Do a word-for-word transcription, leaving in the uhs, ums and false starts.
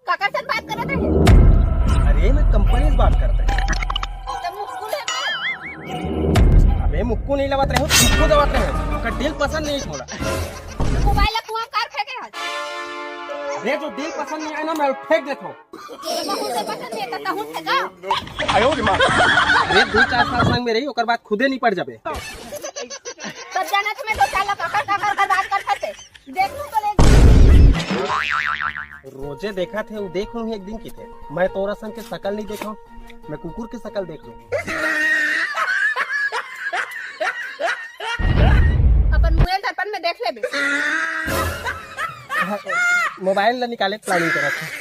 काकर से बात करत हे? अरे, मैं कंपनी से बात करत हे। त मुक्कू ले बे। अबे, मुक्कू नहीं लवत रहे, मुक्कू दवत रहे। ओकर डील पसंद नहीं मोला। मोबाइल ला कुआं कर फेंके हस। अरे, जो डील पसंद नहीं आए ना, मैं फेंक देता हूँ। ये बहुत से पसंद नहीं, त तहूँ फेंका। अरे, दो चार साल संग में रही, ओकर बाद खुदे निपट जाबे। सब जाना तुम्हें दो चार लाख काकर काकर बर्बाद कर सकते। देख लूं तो ले। रोजे देखा थे, वो देख लूं एक दिन की थे। मैं तोरा सन के शकल नहीं देखा हूं, मैं कुकुर की शकल देख लूं। अपन मुंह दर्पण में देख ले बे। मोबाइल ला निकाले planning करत हे।